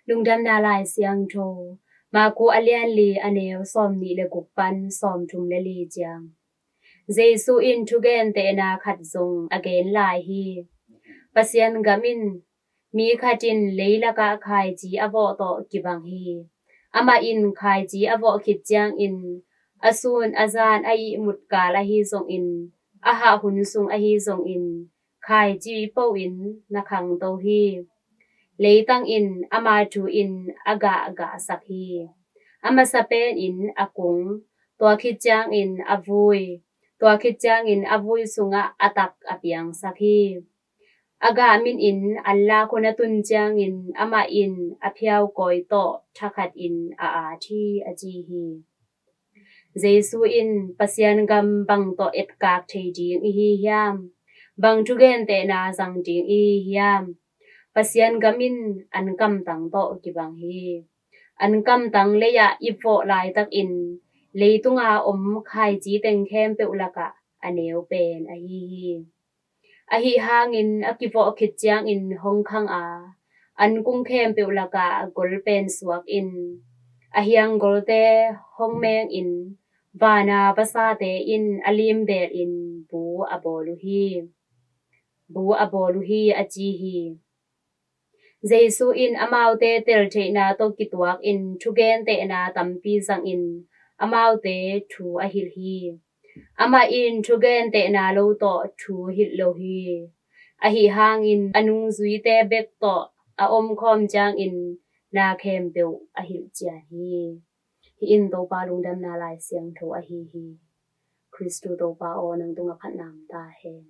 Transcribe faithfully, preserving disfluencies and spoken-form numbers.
Lungdamna Lai Siangtho, Maku a lian li, a neu sawmnih le guk pan sawmthum le li ciang. Jesu in thugentehna khat zong a gen lai hi. Pasian gam in mi khat in leilakah khaici a vawh tawh kibang hi. Amah in khaici a vawh khit ciangin a sun a zan, a ihmut kal ahi zongin, a hah hun sung ahi zongin, khaici po in na khangto hi. Leitang in ama thu in a gah gahsak hi. A masa pen in a kung, tua khit ciangin a vui, tua khit ciangin a vui sungah a tak a piangsak hi. A gah min in anlak hun a tun ciangin amah in a phiaukawi tawh thakhat in a at hi, a ci hi. Jesu in Pasian gam bang tawh etkak thei ding i hi hiam? Bang thugentehna zang ding i hi hiam? Pasian gam in an kamtang tawh kibang hi. An kamtang lei-ah i vawh laitakin leitunga om khaici teng khempeuh lakah a neu pen ahi hi. Ahi hangin a kivawh khit ciangin hong khang a, an kung khempeuh lakah gol pen suak in, a hiang golte hong meng in, vana vasate in a limbel in bu a bawl uh hi. Bu a bawl uh hi, a ci hi. Jesu in amaute teltheihna tawh kituak in thugentehna tampi zangin amaute thu a hilh hi. Amah in thugentehna lo tawh thu hilh lo hi. Ahi hangin a nungzuite bek tawh a omkhawm ciangin na khempeuh a hilh cian hi. Hih in Topa Lungdamna Lai Siangtho ahi hi. Khristu Topa aw, nang tungah phatna om ta hen.